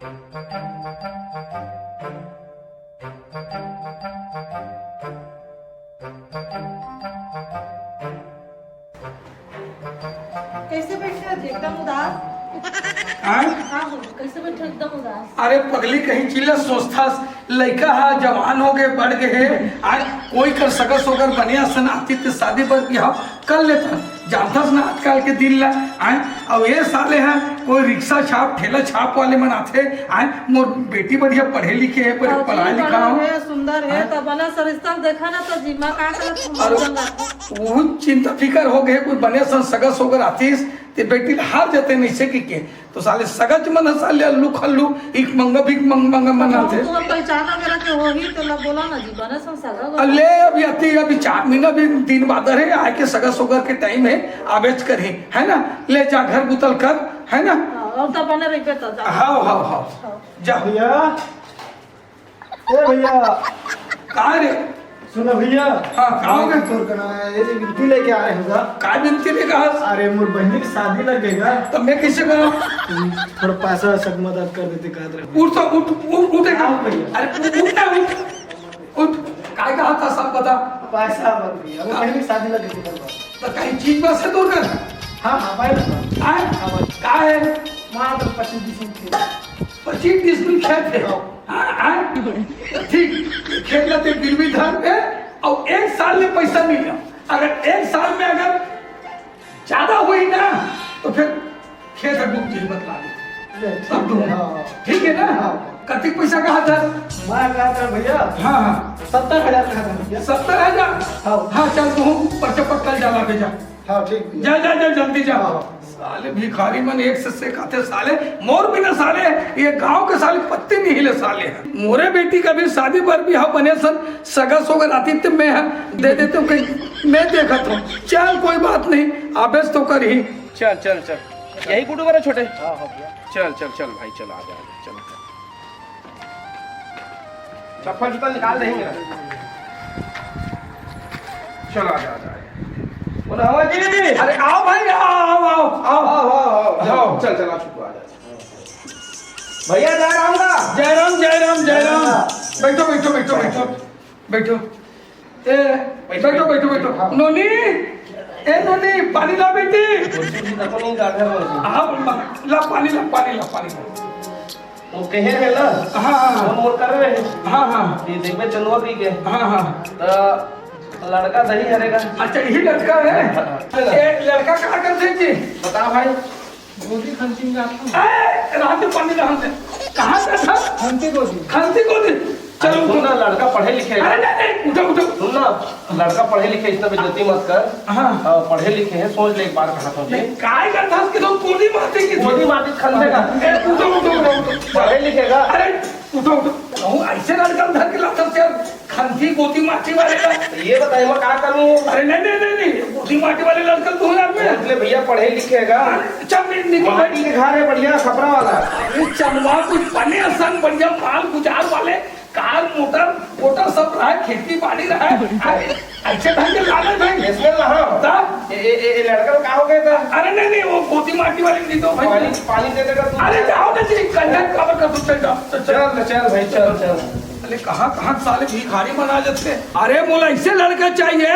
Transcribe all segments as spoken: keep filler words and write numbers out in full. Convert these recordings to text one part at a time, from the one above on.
कैसे बैठे हो जी? एकदम उदास। हाँ? हाँ हो, कैसे बैठे हो एकदम उदास? अरे पगली, कहीं चीज ला सोचथस, लइका हा जवान हो गए, बढ़ गए हे, आय कोई कर सकस ओकर बने असन आतिथ्य शादी बर बिहाव कर लेता। जानथस ना आजकल के दिन ला, आय अब ये साले हा कोई रिक्शा छाप, ठेला छाप वाले मन आथे, आय मोर बेटी बढ़िया पढ़े लिखे हे, बढ़िया अजी, पढ़ाई बड़ा लिखाव। हे, सुंदर हे, हाँ? त बना सरिस्ता देखा ना त जिम्मा का करत अरे, जंगल। वो चिंता फिकर हो गए, कोई बने असन सगा सोगर आतिस, ते बेटी ला हार जाते नहीं से कि के। तो साले सगज मन ह साले अल्लू खल्लू, इक मंगा भिक मंग मंगा मन आथे। तो हम पहचान वगैरह के होही, तो ला बोला ना जी, बने असन सगा। अ, ले, अभी अति, अभी चार महीना भी दिन बादर हे, आय के सगा सोगर के टाइम हे, आबेच करही, है ना? ले जा, घर बुतल कर, है ना? हाँ, और तो बने रहिबे तो जा। हाव, हाव, हाव। हाँ। जा। भैया, ए भैया। का रे? सुनो भैया। हाँ, का हो गया? तोर कना है, ये बिनती लेके आए हो जा। का बिनती लेके आए? अरे, मोर बहिनी के शादी लग गई ना। तब मैं कैसे करूँ? थोड़ा पैसा वैसा के मदद कर देते, कहत रहे। उठ तो, उठ, उठ, उठ एक। हाँ भैया। अरे, उठ ना, उठ। उठ। काय कहा था, सब बता। पैसा मत भैया, मोर बहिनी के शादी लग गई थी कल। तो कहीं चीज बस है तोर कर? हाँ, हाँ, भाई ना। आए? हाँ, भाई। का है? मात्र पच्चीस बीस मिनट के। पच्चीस बीस मिनट खेत है। हाँ। हाँ, हाँ। ठीक, खेत ला ते गिरवी धर के, और एक साल में पैसा मिल जाओ। अगर एक साल में अगर ज्यादा हुई ना, तो फिर खेत है डूब जाए, बतला दे। ले, तब ठीक दूँ। है, हाँ। ठीक है ना? हाँ। कतिक पैसा कहा था? मैं कहा था भैया, हाँ, हाँ। सत्तर हजार कहा था भैया। सत्तर हजार? हाँ। हाँ, चल तू पर्चा पक्का जाला भेजा। हाँ, ठीक भैया। जा, जा, जा, जल्दी जा। हाँ। साले भिखारी मन एक से, से कहते साले, मोर बिना साले ये गांव के साले पत्ते नहीं हिले साले। मोरे बेटी का भी शादी बर बिहाव बने सन सगा सोगर आतिथ्य मैं ह दे देते हूँ, कहीं मैं देखत हूँ। चल कोई बात नहीं, आबेस तो करही। चल, चल, चल। यही गुडू मेरा छोटे। हाँ, हाँ, भैया। चल, चल, चल भाई, चल, आ जा, आ जा, चल। चप्पल जूता निकाल देंगे। चल, आ जा, आ जा, आ जा। बोला, हवा जी। अरे, आओ भाई, आओ, आओ, आओ, आओ। आओ, आओ, आओ। आओ। चल, चल, आ, छुटू, आ जा। भैया, जय राम का। जय राम, जय राम, जय राम। जय राम। बैठो, बैठो, बैठो, बैठो। बैठो। ए, बैठो, बैठो, बैठो। हाँ। नोनी, ए नोनी, पानी ला बेटी। कुछ भी नको नहीं, का घर में। हाँ, ला पानी ला, पानी ला, पानी ला। वो कहे रहे ना, हाँ, हाँ। फोन मोर कर रहे हैं। हाँ, हाँ। ये देखबे चंदवा पी के। हाँ, हाँ। तो लड़का दही हरेगा। अच्छा, यही लड़का है? हाँ, हाँ। ए, लड़का का करथे जी? बता भाई। गोदी खंती में जाता हूँ। ए, रहन दे, पानी रहन दे। कहाँ से था? खंती गोदी। खंती गोदी। चलो, अरे सुन उठो। ना, लड़का पढ़े लिखे है। अरे नहीं, नहीं, उठो, उठो। सुन ना, लड़का पढ़े लिखे, इतना बेइज्जती मत कर। हाँ। हाँ, पढ़े लिखे हैं, सोच ले एक बार कहा था जी। नहीं, काय का था कि तुम गोदी मारते की गोदी मारती खंदे का। ए, उठो, उठो, उठो, उठो। पढ़े लिखेगा। अरे, उठो, उठो। कहूँ ऐसे लड़का धर के लाता यार। खंती गोदी माटी वाले का। तो ये बताइए, मैं का करूँ? अरे नहीं, नहीं, नहीं, नहीं, गोदी माटी वाले लड़का तो है आपने। ले भैया, पढ़े लिखेगा। अरे, चल, नि-, निकल। माटी के घर है बढ़िया, खपरा वाला। अरे चंदवा, कुछ बने असन बढ़िया माल गुजार वाले, कार, मोटर, वोटर सब रहा है, खेती बाड़ी रहा है। अरे, अच्छे ढंग के लाना भाई। इसमें रहा। ता? ए, ए, ए, ए, लड़का का हो गया था? अरे नहीं, नहीं, वो गोदी माटी वाले नहीं तो भाई। पानी, पानी दे देगा तू। अरे जाओ ना जी, कंजन काबर का तू चल जाओ। चल, चल। चल, चल भाई, चल, चल। अरे कहाँ, कहाँ साले भिखारी बना लेते हैं। अरे मोला ऐसे लड़का चाहिए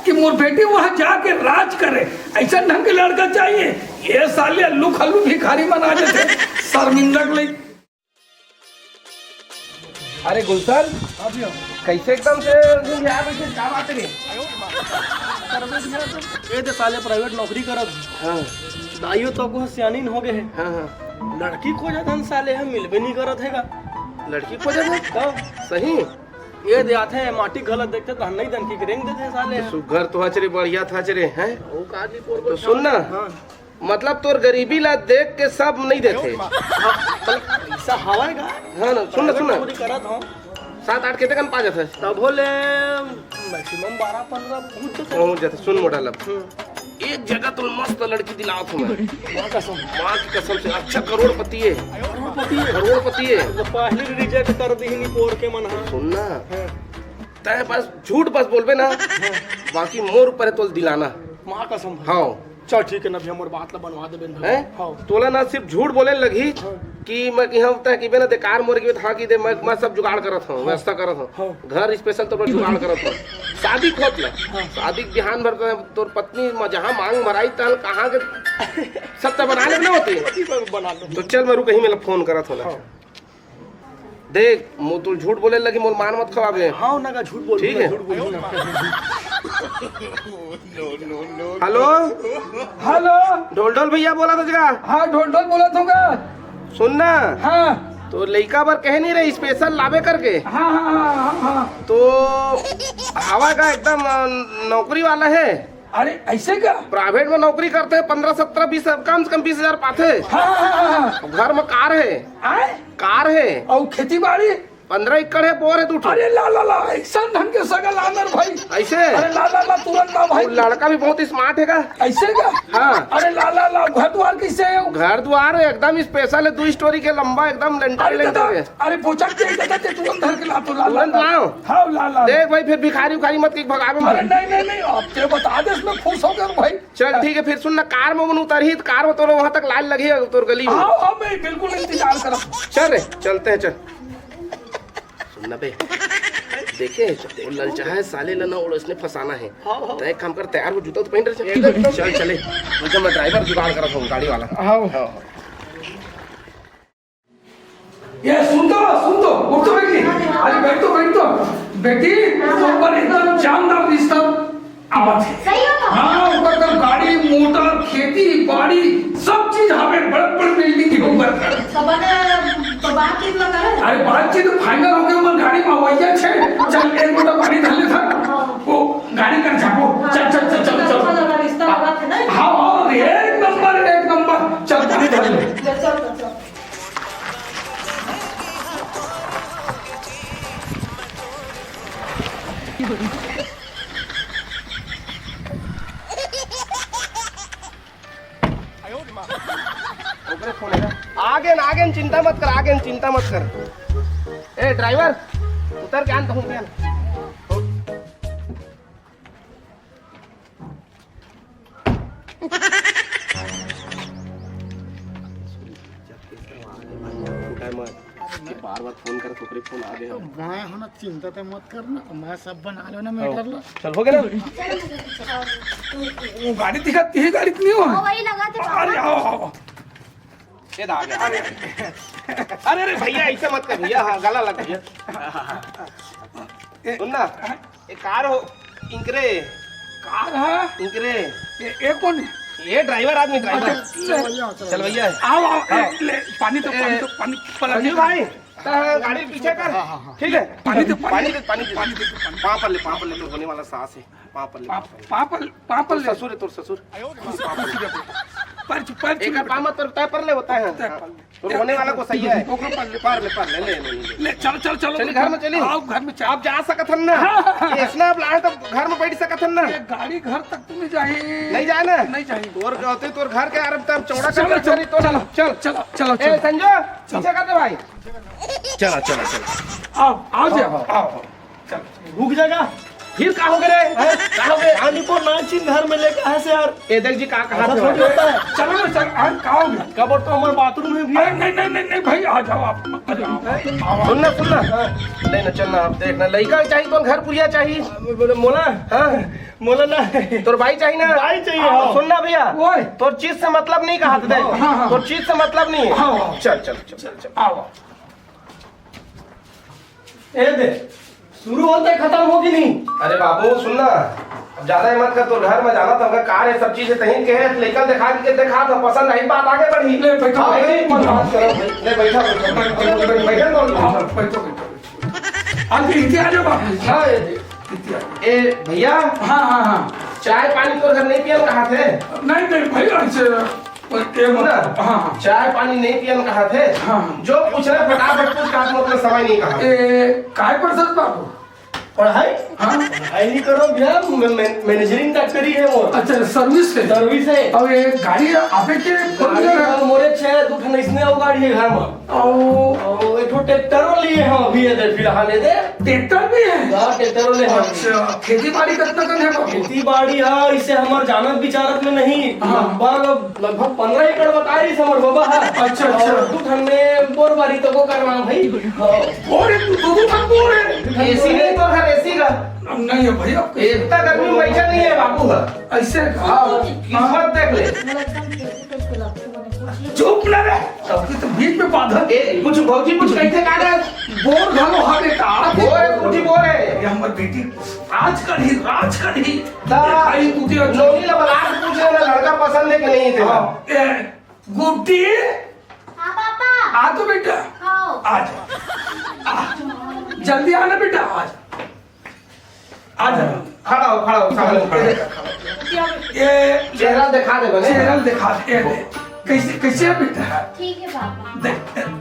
कि मोर बेटी वहाँ जाके राज करे, ऐसा ढंग के लड़का चाहिए। ये साले अल्लू खल्लू भिखारी बना लेते हैं। शर्मिंदा के लिए। अरे गुलशन, हाँ भैया। कैसे एकदम से झुंझुआ बैठे, क्या बात है? ए दे साले प्राइवेट नौकरी करत। हाँ। दाइयो तो कुछ सियानीन हो गए है। हाँ, हाँ। लड़की खोजत हन साले, हम मिलबे नहीं करत है का? लड़की खोजत है? तब? सही? ये दे आथे, माटी गलत देखते तो हम नहीं दन की रेंग देते साले। तो सुघर तो हचरे, बढ़िया था हचरे, हैं? वो का आदमी पोर तो को सुन ना। हाँ। मतलब तोर गरीबी ला देख के सब नहीं देथे। हाँ, मतलब पैसा हवाए का? हाँ ना, सुन ना, सुन ना। चोरी करत हूँ। सात आठ के तकन पा जाथे। तब होले maximum बारह पन्द्रह पहुँच जाथे। पहुँच जाथे, सुन मोटा लब। हम्म। एक जगह तो मस्त लड़की दिलावत हूँ मैं। माँ कसम। माँ की कसम से, अच्छा करोड़पति है। करोड़पति है? करोड़पति है। तो पहले reject कर दी नहीं पोर के मन, हाँ। सुन ना। हाँ। तय बस झूठ बस बोलबे ना, हाँ। बाकी मोर ऊपर है तोल दिलाना। माँ कसम। हाँ। चल ठीक है ना भैया, मोर बात ला बनवा देबे ना। हैं? हाँ। तोला ना सिर्फ झूठ बोले लगही हाँ। कि मैं किहाँ होता है कि बे ना दे कार मोर के हाँ कि दे मैं, मैं सब जुगाड़ करत हूँ, व्यवस्था करत हूँ। हाँ। घर स्पेशल तो जुगाड़ करत हूँ। शादी खोत ला। हाँ। शादी के बिहान भर तोर पत्नी म-, जहाँ मांग भराई तल कहाँ के सब तो बना ले ना होती। बना लो। तो चल मैं रुक ही मेला फोन करत हूँ ना। हाँ। देख, मो तू झूठ बोले लगी, मोर मान मत खवाबे। हाँ, ना का झूठ बोल, ठीक है। झूठ बोल। हेलो। हेलो। ढोल ढोल भैया बोला था जगह। हाँ, ढोल ढोल बोला था का। सुन ना। हाँ। तो लइका बर कहे नहीं रहे स्पेशल लाबे करके। हाँ, हाँ, हाँ, हाँ, हाँ। तो हवा का एकदम अ, नौकरी वाला है। अरे ऐसे का? प्राइवेट में नौकरी करते हैं, पन्द्रह, सत्रह, बीस, कम से कम बीस हजार पाते। हाँ, हाँ, हाँ, हाँ। घर में कार है। आए? कार है। और खेती बाड़ी? पन्द्रह एकड़ है, बोर है दू ठो। अरे ला ला ला, ऐसा ढंग के सगा लानर भाई। ऐसे? अरे ला ला ला, तुरंत ला भाई। वो लड़का भी बहुत स्मार्ट है का? ऐसे का? हाँ। अरे ला ला ला, घर द्वार कैसे है? घर द्वार एकदम स्पेशल है, दो स्टोरी के लंबा, एकदम लेंटर अरे लेंटर दादा, है। अरे पोचक के दादा, ते तुरंत धर के ला तो, ला ला तुरंत ला। लाओ। हाँ, ला ला। देख भाई, फिर भिखारी उखारी मत कहीं भगावे अरे मत। नहीं नहीं नहीं, अब ते बता दे, इसमें खुश हो गया भाई। चल ठीक है, फिर सुन ना, कार में मन उतरही तो कार में तोर वहां तक लाल लगी है तोर गली में। हाँ हाँ, मैं बिल्कुल इंतजार करत हूँ। चल रे, चलते हैं, चल। सुन ना बे, देखे, वो ललचा है साले ला ना, वो इसने फंसाना है। हाँ, हाँ। तो एक काम कर, तैयार हो, जूता तो पहन रहे, चल, चल चले। वो जब मैं ड्राइवर जुगाड़ करत हूँ, गाड़ी वाला। हाँ। हाँ, हाँ। ये सुन तो, सुन तो, उठ तो बेटी। अरे बैठ तो, बैठ तो। बेटी, ऊपर एकदम जानदार रिश्ता आवत है। सही हो तो? हाँ, ऊपर तो गाड़ी, मोटर, खेती, बाड़ी, सब चीज हमें बड़, बड़ बिल्डिंग के ऊपर। तो बने, तो बातचीत ना करे? अरे बातचीत तो फाइनल हो गया, मन गाड़ी में वही छे। चल, एक लोटा पानी धर ले था। वो गाड़ी कर जाबो। चल, चल, चल, चल, चल। अच्छा लगा, रिश्ता आवत है ना? हाँ, हाँ, एक नंबर, एक नंबर। चल, पानी धर ले। चल, चल, चल, चल। ओकरे फोन है। आगे न, आगे न, चिंता मत कर, आगे न, चिंता मत कर। ए ड्राइवर, उतर के आन, कहूँ के आन। बार बार फोन कर, ओकरे फोन आ गया। मैं हो ना, चिंता ते मत कर ना, मैं सब बना लो ना, मैटर ला। चल, हो गया ना? वो गाड़ी दिखा, ये गाड़ी तो नहीं हो? हाँ, वही लगा थे अरे, पापा। आओ, आओ, आओ। ये तो आ गया। अरे, अरे, अरे भैया, ऐसे मत कर भैया, हाँ, गला लग गया। सुन ना, ये कार हो, इनकरे। कार है? इनकरे। ये, ये कौन है? ये ड्राइवर आदमी, ड्राइवर। अच्छा, चल भैया, चल। चल भैया। आओ, आओ, ए, हाँ। ले, पानी तो, ए, पानी तो, पानी, पलट संजू भाई, हाँ, गाड़ी पीछे कर। हाँ, हाँ, हाँ। ठीक है? पानी दे, पानी पानी दे, दे, पानी दे, पानी दे, पानी। पाँव पर ले, पाँव पर ले, तोर होने वाला सास है। पाँव पर ले, पाँव, पाँव पर ले। पाँव पर ले, पाँव पर ले। तोर ससुर, तोर ससुर। पाँव पर ले। पैर छू, पैर छू। एक पाँव मत, तोर पैर पर ले होता है। पैर हाँ। पर ले। तोर होने वाला को सही है। ओकरो पर ले। पर ले, पर ले, ले, ले, ले। ले, चलो, चलो, चलो। चलिए, घर में चलिए। आओ, घर में चलो। आप जा सकत हन ना? हाँ, हाँ, हाँ। ये इसने अब लाए तो घर में बैठ सकत हन ना? ये गाड़ी घर तक तो नहीं जाए। नहीं जाए ना? नहीं जाए। तोर कहते, तोर घर के अरब तब चौड़ा चलो, कर चलो, चली तो चलो, चल। चलो, चलो, ए, चलो। संजय, चलो। पीछे कर दे भाई। चला, चला, चला। आओ, आओ जी, आओ, आओ, आओ। चल। रुक जाएगा। फिर का हो गए रे? हैं? का हो गए? पानी को नाचिन घर में लेके आए से यार। ए, देख जी, का कहा ऐसा थे थोड़ी भाई? होता है। चलो ना, चल, आ, का हो गया? कबड़ तो हमारे बाथरूम में भी अरे, है। नहीं, नहीं, नहीं, नहीं, भाई, आ जाओ आप, आ जाओ, आओ, आओ। सुन ना, सुन ना। हाँ। ले ना, चल ना, आप देख ना, लइका चाहिए तो घर पुरिया चाहिए। बोले, मोला? हाँ। मोला ना। तोर भाई चाहिए ना? भाई चाहिए, हाँ, हाँ। सुन ना भैया, ओए। तोर चीज से मतलब नहीं कहा था, देख। हाँ, हाँ। तोर चीज से मतलब नहीं है। हाँ, हाँ। चल, चल, चल, चल, चल। आओ। ए दे, शुरू होते खत्म हो कि नहीं? अरे बाबू, सुन ना, अब ज्यादा ही मत कर, तो घर में जाना तो होगा, कार है, सब चीज है, तहीं के है, लेकर दिखा के दिखा दो, पसंद आई, बात आगे बढ़ी। ले, बैठो, हाँ, बैठो, ए, बैठो। बात करो, ले, बैठा, बैठा, बैठो, बैठो, बैठो, बैठो, हाँ, बैठो, बैठो, बैठो। हाँ, जी, इनके आ जाओ वापस। हाँ, ए, इनके आ जाओ। ए, भैया। हाँ, हाँ, हाँ। चाय पानी तो घर नहीं पिया, कहा थे? नहीं, नहीं, भैया, इसे पर ये सुन ना, मत, हाँ, हाँ। चाय पानी नहीं पियन कहा थे? हाँ, हाँ। जो पूछ रहे फटाफट पूछ, काट मतलब समय नहीं कहा। ए, काय पढ़ सकता तू? पढ़ाई? हाँ। पढ़ाई नहीं करो भैया, मैं, मैं, मैनेजरिंग डॉक्टरी है वो। अच्छा, सर्विस है? सर्विस है। अब ये गाड़ी आपे के गाड़ी है? मोरे छे, दो ठन इसने वो गाड़ी है घर में। ओ। ओ, एक ठो ट्रैक्टरो लिए हम अभी, ये दे, फिलहाल ये दे। ट्रैक्टर भी है? हाँ, ट्रैक्टरो ले हम। अच्छा, खेती बाड़ी कितना कन है बाबू? खेती बाड़ी है, इसे हमार जानत विचारत में नहीं। हाँ। लगभग, लगभग पन्द्रह एकड़ बता रही हमर बाबा है। अच्छा, अच्छा। और दू ठन में बोर बारी तो वो करना भाई। हाँ। बोर है, तू दो, दो ठन बोर है। एसी नहीं तो है, एसी का। अब नहीं है भैया। इतना गर्मी में बैठा नहीं है बाबू है। ऐसे का? हाँ, किस्मत देख ले। चुप ना रे। सबके तो बीच में बाधा। ए, कुछ भौजी कुछ कैसे का रहा? बोर घलो हवे का? बोर है, बूढ़ी बोर है। ये हमर बेटी आज कढ़ी, राज कढ़ी। दा, देखा ही तू दिया जो नौनी ला बलात पूछ लेना, लड़का पसंद है कि नहीं है तेरा? हाँ, ए, गुड्डी, हाँ पापा। आ तो बेटा, हाँ। आ जा। आ, जल्दी आना बेटा, आ जा। आ जा। खड़ा हो, खड़ा हो, सामने खड़ा हो। ये चेहरा दिखा दे बने। चेहरा दिखा दे, ये दे। कैसे, कैसे है बेटा? ठीक है पापा। दे,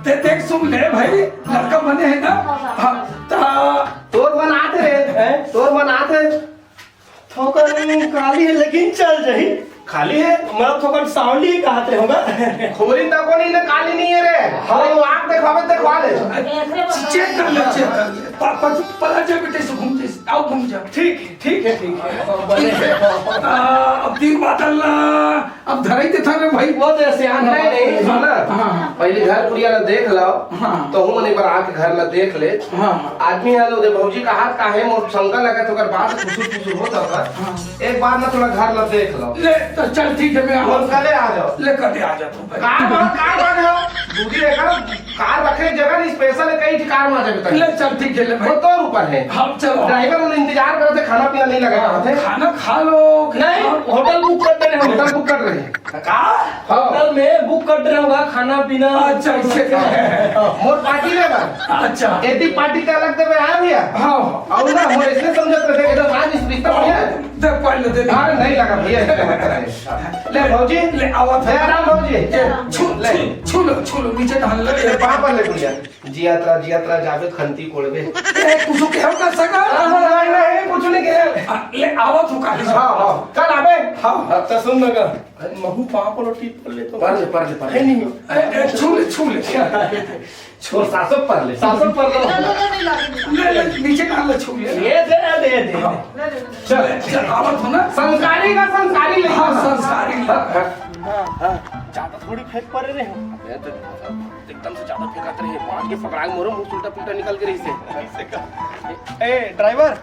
दे, देख सुन ले भाई, लड़का बने है ना? हाँ, हाँ। हाँ, ता तोर मन आते रे, हैं? तोर मन आते। थोकन काली है लेकिन चल जाही। खाली है? मतलब थोकन सावली कहत रहे होगा। खोरी तको नहीं ना, काली नहीं है रे। हाँ। वो आँख दिखावे, दिखवा ले। चेक कर ले, चेक कर ले। प-, प-, पला जा बेटे से घूम जा, आओ घूम जा। ठीक है, ठीक है, ठीक है। ठीक है। आ, अब तीन बातल ना, अब धराई देता रे भाई। वो तो सियान है। नहीं, नहीं, सुन ना। हाँ। पहले घर कुरिया ला देख लो। हाँ। तो हूँ नहीं, पर आके घर ला देख ले। हाँ। आदमी है तो दे भौजी का हाथ का है, मोर शंका लगा तो कर बात फुसुर फुसुर होता था। हाँ। एक बार ना थोड़ा घर ला देख लो। ले, तो चल ठीक है, मैं फोन कर ले, आ जाओ। ले, कर दे, आ जाता हूँ भाई। कार बांध, कार बांध हो। दूधी लेकर कार रखे जगह नहीं, स्पेशल है, कई कार में आ जाए बताइए। ले, चल ठीक है, ले भाई। वो तो ऊपर है। हाँ, चलो। ड्राइवर उन्हें इंतजार करते, खाना पीना नहीं लगा रहा थे। खाना खा लो। नहीं, होटल बुक कर दे रहे हैं। होटल बुक कर रहे हैं। का? हाँ। होटल में बुक कर रहे होगा खाना पीना। अच्छा, अच्छा। मोर पार्टी में बा। अच्छा। एती पार्टी का अलग देवे, हाँ भैया? हाँ। और ना, मोर इसने समझत रहे, एकदम आज इस रिश्ता बढ़िया है। दे, पहले दे। हाँ, नहीं लगा भैया, इसका मतलब है। ले भौजी, ले, आवा था। ले आराम भौजी। ये, छू, ले। छू, छू लो, छू लो, नीचे टहल लो। ये पाँव पर ले भैया। जियात्रा, जियात्रा, जावेद खंती कोड़वे। ए, कुछ कहो कर सका? हाँ, हाँ, नहीं, नहीं, कुछ नहीं कहे। आ, ले, आवा तू काली। हाँ, हाँ, कल आवे। हाँ। अब तो सुन ना का, महू पाँव पर टीप कर ले तो। पर ले, पर ले, पर ले। है नहीं। ए, ए, छू ले, छू ले। छोर सासो पर ले, सासो पर लो। ले, ले, ले, नीचे डाल ले, छू ले। ये दे, दे, दे। हाँ। चल, चल, आवत हो ना? संस्कारी का संस्कारी ले। हाँ, संस्कारी ले। हाँ, हाँ। ज्यादा थोड़ी फेंक पड़ रहे हैं। मैं तो एकदम से ज्यादा फेंकात रहे। बांध के पकड़ा के मोरो मुंह उल्टा पुल्टा निकल के रही से। ए, ड्राइवर,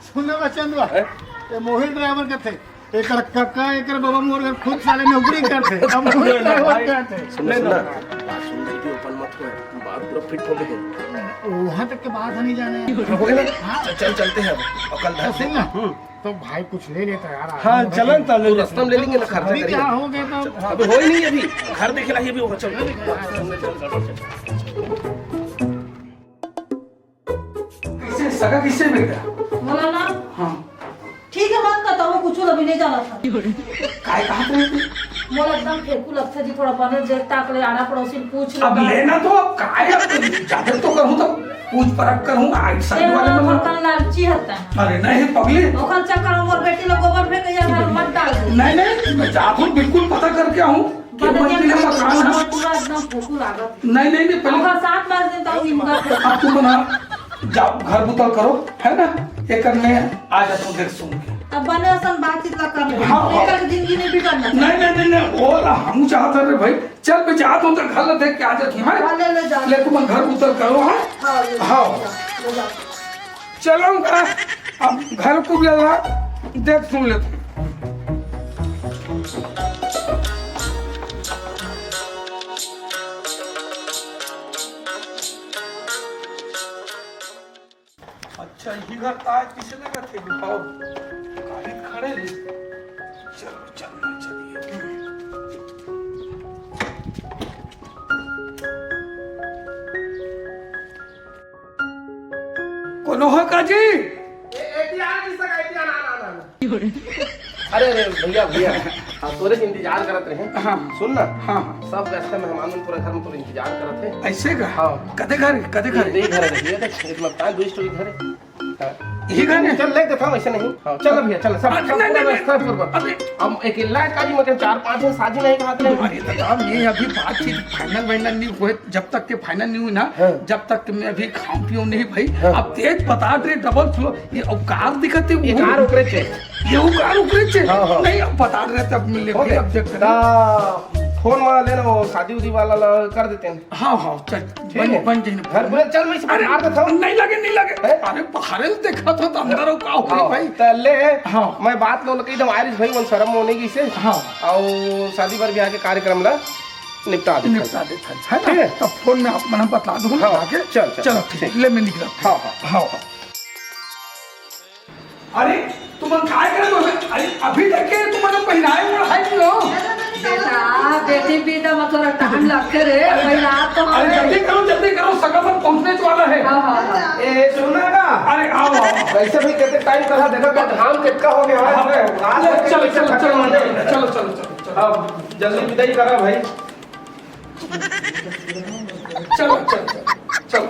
सुन ना बा चंदवा, हैं? ये मोहित ड्राइवर कथे, एकर कक्का, एकर बाबा मोर घर खुद साले नौकरी करथे, अब मोहित ड्राइवर कथे। सुन ना, सुन ना, बात सुन रही थी, ओपन मत हो, बात पूरा फिट हो गए। वहाँ तक के बात हम नहीं जाने। हो गया ना? हाँ। चल, चल, चलते हैं अब। और कल तो सुन ना, हम्म। तो भाई कुछ ले लेता यार, हाँ, आदमी चलन तो ले तू लेते। रास्ता में ले लेंगे ना, खर्चा अभी करेंगे। क्या हो गया तो? अभी हो ही नहीं अभी, घर देखे ला, ये भी होगा, चल, चल, चल, चल। कैसे सगा, कैसे बेटा? मोला ना? हाँ। ठीक है, मत बताओ, कुछ अभी नहीं जाना था। काय कहा थे? मोला एकदम फेंकू लगता जी, थोड़ा बने देख ताक ले, आना पड़ोसी पूछ लो। अब लेना तो, अब काय, अब ज्यादा तो करूँ तो पूछ परख करूँ, आज ए, साइड वाले में। थोड़ा लालची हता है। अरे नहीं पगली। ओखर चक्कर में मोर बेटी लोग गोबर फेंक के जा, घर मत डाल दे। नहीं, नहीं, मैं जात हूँ, बिल्कुल पता करके आऊँ। बता मत दे, मिले मकान है। पूरा एकदम फोकू लागत। नहीं, नहीं, नहीं, पहले ओकर साथ मार दे, तब इनका अब तू बना, जाओ, घर बुतल करो, है ना? एक में आ जा तू, देख सुन के। अब बने असन बातचीत ला कर ले। हाँ, हाँ। एकर जिंदगी में भी करना। नहीं, नहीं, नहीं, नहीं, वो ला, हम चाहत रहे भाई। चल, मैं जात हूँ, तो घर ला देख के आ जात हूँ, हैं? हाँ, ले, ले, जा। ले, तुम घर बुतल करो, हाँ? हाँ, ले, हाँ। जा, ले, जा। चलो, आ, अब घर को भी अल्लाह देख सुन लेते हैं। अच्छा, यही घर का है, किसे लगा थे, दिखाओ। गाड़ी खड़े ले। चलो, चलना चाहिए। कोनो हो का जी? ए, ए, ध्यान नहीं सका, ध्यान, ना, ना, ना, ना। अरे, अरे, भैया, भैया, हाँ, तोरे से इंतजार करत रहे। हाँ। सुन ना। हाँ, हाँ। सब व्यस्त मेहमान मन पूरा घर में तोरे इंतजार करत हे। ऐसे का? हाँ। कदे घर, कदे घर? ये घर है, भैया, देख, एक लगता है, दो स्टोरी घर है। हाँ। ये घर है? चल, ले देता हूँ, ऐसे नहीं। हाँ, चल भैया, चल, सब, अरे, सब नहीं, पूरा नहीं, व्यवस्था नहीं। पूर्वक। अरे। अब एक इलाज का भी, मतलब, चार पाँच दिन शादी नहीं कहा थे। अरे दादा, मैं अभी बातचीत final वाइनल नहीं हुए, जब तक के final नहीं हुई ना, हाँ। जब तक के मैं अभी खाऊं पीऊं नहीं भाई। हाँ। अब तेज बता रहे, double floor, ये अब कार दिखत है, ये वो कार ओकरे चे। ये वो कार ओकरे चे। हाँ, हाँ। नहीं, अब बता रहे, तब मिले फोन भाई, है? अब देख। ता फोन में लेना, वो शादी उदी वाला ला कर देते हैं। हाँ, हाँ, चल, ठीक बन, है। बन जाए ना। घर बोले, चल, मैं इसे अरे, मार देता हूँ। नहीं लगे, नहीं लगे। हैं? अरे, बाहर से देखा था तो अंदर वो का हो गई हाँ, भाई। त ले, हाँ। मैं बात लो लगी, एकदम आरिस भाई, मन शर्म होने की से। हाँ। और शादी बर ब्याह के कार्यक्रम ला निपटा दे। निपटा दे, है ना? ठीक है। तब फोन में आप मन बतला दो, हाँ, आके। चल, चल, चलो, ठीक, ठीक। ले, मैं निकला। हाँ, हाँ। हाँ, हाँ। अरे, तुमन काय करत हो? अरे, अभी तक के तुमन पहिराए ओढ़ाए नहीं हो। बेटा, बेटी पैदा में थोड़ा time लगथे रे, अरे, पहिरात तो अरे, हवे। जल्दी करो, जल्दी करो, सगा मन पहुंचने वाला है। हाँ, हाँ, हाँ। ए, सुनना का? अरे, आओ, आओ। वैसे भी कितने time करा, देखो, तो घाम कितना हो गया है। हाँ। आज ले, तक चलो, कितने चलो, खत्म चलो, होने। चलो, चलो, चलो, चलो। अब जल्दी विदाई करा भाई। चलो, चलो, चलो, चलो।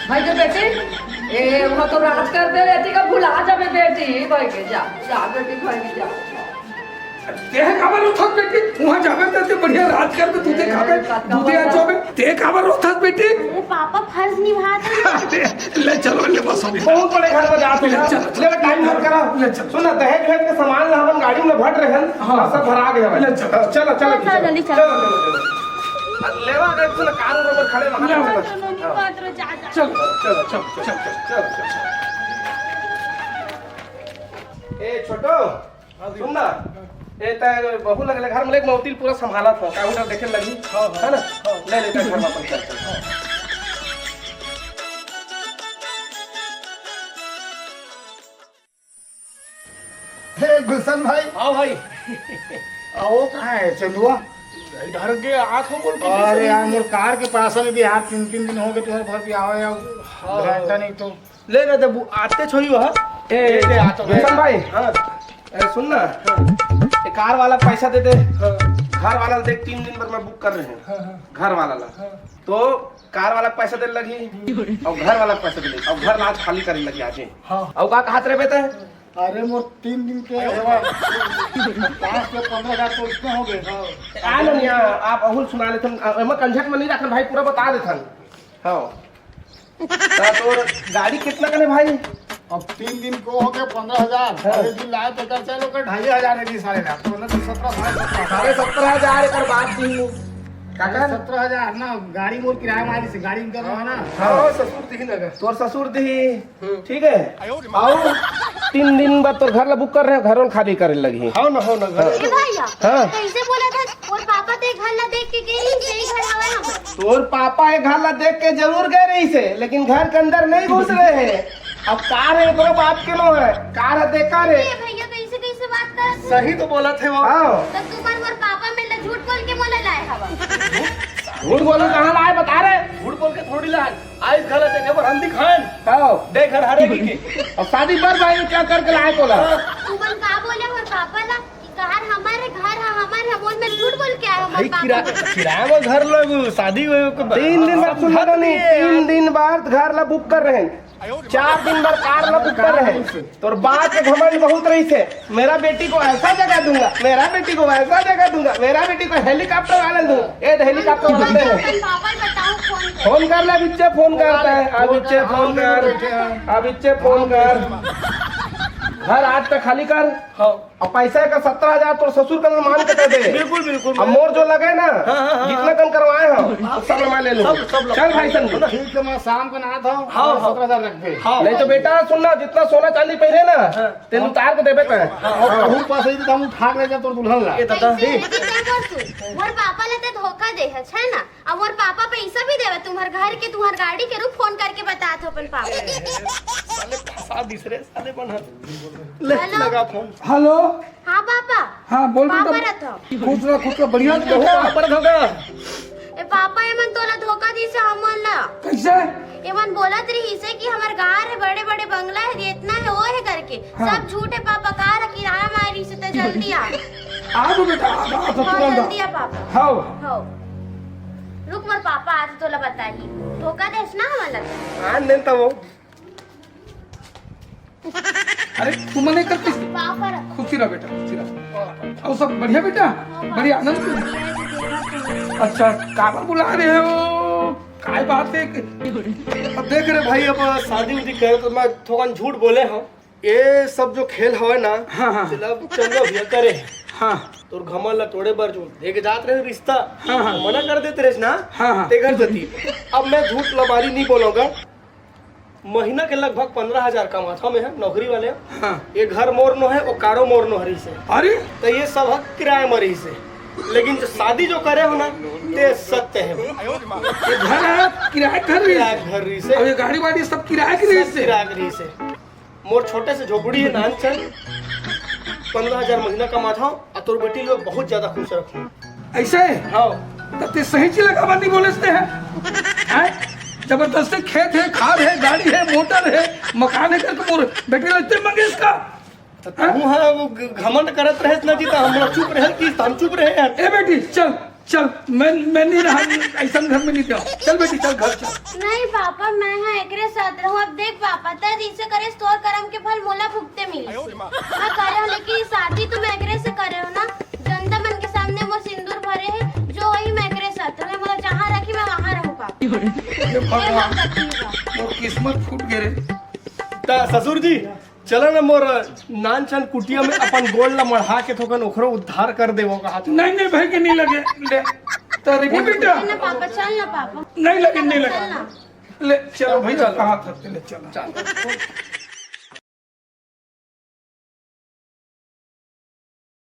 भाई के बेटी, ए, वहाँ तो राज कर दे रहती का, भुला जाबे बेटी, भाई के जा, जा बेटी, भाई के जा। तेह काबर उठत बेटी, वहाँ जाबे ते, ते बढ़िया राज कर दे, तू ते ए, खाबे, काका तू ते आ बाबा। जाबे, ते काबर उठत बेटी। अरे पापा, फर्ज निभात है। अरे, ले चलो, ले बस हम। बहुत बड़े घर में जात हो। ले चल, ले, time मत करा। ले चल। सुन ना, दहेज वहेज के सामान ला हमन गाड़ी में भर रहे हैं। हाँ। और सब भरा गया भाई। ले चल। हाँ, चलो, चलो, हाँ, चलो, चलो। जल्दी चलो। चलो, चलो, चलो। अब लेवा दे, सुन, कार ऊपर खड़े वहाँ ले। चलो। चलो, चलो, चलो, चलो, चलो, चलो। ए, छोटो, हाँ जी। सुन ना, ए, तैं बहू लगले घर में लेके मौतिल पूरा संभालत हो, काहू डर देखे लगी, हाँ, हाँ। है ना? हाँ। ले, ले, तैं घर में अपन चल, चल। हे गुलशन भाई। हाँ भाई। आ, वो कहाँ है चंदुआ? इधर के आँख में बोल के अरे यार, मोर कार के पास में भी यार तीन, तीन दिन हो गए, तुम्हारे घर भी आवे यार, हाँ। घंटा नहीं तो। ले ना, जब आते छोरी हो, हाँ? ए, ए, ए, आ तो गुलशन भाई। हाँ। ए, सुन ना। हाँ। ए, कार वाला पैसा दे दे। हाँ। घर वाला देख, तीन दिन भर में book कर रहे हैं। हाँ, हाँ। घर वाला ला। हाँ। तो कार वाला पैसा दे लगी और घर वाला पैसा दे लगी और घर ला आज खाली करे लगी आज ही। हाँ। और का कहत रहे बेटा? अरे मोर तीन दिन के हवा, पाँच से पन्द्रह हजार तो इसमें हो गए। हाँ। आ ना, आप अहुल सुना लेथन, एमा कंझट में नहीं रखन भाई, पूरा बता देथन। हाँ। ता तोर गाड़ी कितना कने भाई? अब तीन दिन को हो गया पन्द्रह हजार। हाँ। अरे दिन लाए तो कर चलो कर ढाई हजार है, नहीं साढ़े लाख, तो मतलब सत्रह, साढ़े सत्रह। साढ़े सत्रह हजार एकर बात की। काका? सत्रह हजार ना, गाड़ी मोर किराया मारी से, गाड़ी इनकर है ना। हाँ, ससुर दिही ना। तोर ससुर दिही। हम्म। ठीक है। और तीन दिन बाद तोर घर ला book कर रहे हैं, घर खाली करे लगी। हाँ ना, हो ना, घर। ए भैया, हाँ। कैसे बोला था? मोर पापा ते घर ला देख के गए ही, यही घर हवा हम। तोर पापा ये घर ला देख के जरूर गए रही से, लेकिन घर के अंदर नहीं घुस रहे हैं। अब कार है, तोर बाप के नो है, कार है, देखा रे। ए भैया, कैसे, कैसे बात कर? सही तो बोला थे वो। हाँ। तो तुमन मोर पापा में ले झूठ बोल के मोला लाए हवा। झूठ बोलू कहाँ लाए, बता रे। झूठ बोल के थोड़ी लाए। आइस घला देखे बर हम दिखाएन। हाँ। देख घर हरे की के। अब शादी बर भाई क्या करके लाए तोला? तुमन का बोले मोर पापा ला कि कार हमारे, घर है हमारे, हम ओन में झूठ बोल के आए हमारे भाई, पापा किरा-, को। किराया में घर लोग शादी हुए को तीन दिन बाद सुन लगा नहीं, तीन दिन बाद घर ला book कर रहे हैं। चार दिन बाद कार ला book कर रहे हैं। तोर बाप के घमंड बहुत रही से, मेरा बेटी को ऐसा जगह दूंगा, मेरा बेटी को वैसा जगह दूंगा, मेरा बेटी को helicopter वाला दूंगा। ए, तो helicopter वाला दे। अपन पापा बताओ, फोन कर। फोन कर ले, बिच्चे फोन करता है, अब बिच्चे फोन कर, अब बिच्चे फोन कर। घर आज तक खाली कर। हाँ। और पैसा का सत्रह हजार तोर ससुर का मान के दे दे। बिल्कुल, बिल्कुल। अब मोर जो लगे ना, हाँ, हाँ, हाँ, जितना हाँ। कम करवाए हो, हाँ। सब मैं ले लूँ। सब, सब लोग। चल भाई संग। ठीक है, मैं शाम को नहा था, हाँ, हाँ। सत्रह हजार रख दे। हाँ। नहीं तो बेटा सुन ना, जितना सोना चांदी पहने ना, हाँ। तेन उतार के देबे तैं। हाँ, और कहूँ पास ही तो हम उठा के ले जा तोर दुल्हन ला। ए दादा। कैसे, कैसे कर तू? मोर पापा ला ते धोखा दे है, है ना? अब मोर पापा पैसा भी देवे, तुम्हार घर के, तुम्हार गाड़ी के, रुक फोन करके बता दो अपन पापा। साले फंसा दिस रे, साले बन। ले, हेलो। लगा फोन। हेलो। हाँ पापा। हाँ, बोल बेटा। पापा रहता। खुश रह, खुश रह, बढ़िया से रह। पापा रहता। ए पापा, एमन तोला धोखा दिस हमन ला। कैसे? एमन बोलत रहिसे कि हमर घर है, बड़े बड़े बंगला है, इतना है, वो है करके। हाँ। सब झूठ है पापा, कार किराया मारी से, तो जल्दी आ। आ तो बेटा, आ, आ तो हाँ, तुरंत आ। जल्दी आ पापा। हाँ। हाँ। रुक, मोर पापा आथे, तोला बताही। धोखा देस ना हमन ला। हाँ, नहीं तो वो। अरे, तू मना कर किस? पापा रा- खुशी रह बेटा, खुशी रह। और सब बढ़िया बेटा? हाँ, बढ़िया, आनंद? बढ़िया है, तो देखा तो। अच्छा, काबर बुला रहे हो? काय बात है कि अब देख रहे भाई, अब शादी उदी करे तो मैं थोकन झूठ बोले हूँ। ये सब जो खेल हवे ना, हाँ, हाँ। मतलब चंदो भैया करे हे। हाँ। तोर घमंड ला तोड़े बर जो देख जात रहे रिश्ता, हाँ, हाँ। मना कर देते रहे ना, हाँ, हाँ। ते घर जती। अब मैं झूठ लबारी नहीं बोलूंगा। महीना के लगभग पंद्रह हजार कमात हूँ मैं, नौकरी वाले। हाँ। ये घर मोर नो है, वो कारो मोर नो हरी से। अरे? तो ये सब हक किराए मरी से। लेकिन जो शादी जो करे हो ना, ते सत्य है। ये घर है, किराए घर रही किराए से। घर रही से। अब ये गाड़ी वाड़ी सब किराए की रही सब से। किराए की रही से। मोर छोटे से झोपड़ी है, नान चल। पंद्रह हजार महीना कमात हूँ, और तोर बेटी लोग बहुत ज्यादा खुश रखूँ। ऐसा है? हाँ। तब ते सही चीज लगा नहीं बोले से हैं? हैं? जबरदस्ती खेत है, खाद है, गाड़ी है, मोटर है, मकान है करके मोर बेटी लगते मंगेश का। तो तू हाँ, वो घ-, घमंड करत रहे ना जी, तो हम लोग चुप रहे कि हम चुप रहे हैं। ए बेटी, चल, चल, मैं, मैं नहीं रहा, ऐसा घर में नहीं रहा। चल बेटी, चल घर चल। नहीं पापा, मैं हाँ एकरे साथ रहूँ। अब देख पापा, तै जैसे करे तोर करम के फल मोला भुगते मिली। मैं करे हूँ, लेकिन ये शादी तो मैं एकरे से करे हूँ ना। जनता मन के सामने मोर सिंदूर भरे है, जो वही मैं एकरे साथ रहूँ। मोला जहाँ रखी, मैं वहाँ रहूँ पापा। हे भगवान, मोर किस्मत फूट गे रे। ता ससुर जी, चला ना मोर नान चन कुटिया में अपन गोड़ ला मढ़ा के थोकन ओखरो उद्धार कर देवो कहा। नहीं, नहीं भाई के नहीं लगे। ले, तो रिपीट बेटा। चल ना पापा, चल ना पापा। नहीं लगे, नहीं लगे। चल ना। ले, चलो भाई, चलो। कहा था, ले, चलो। चलो।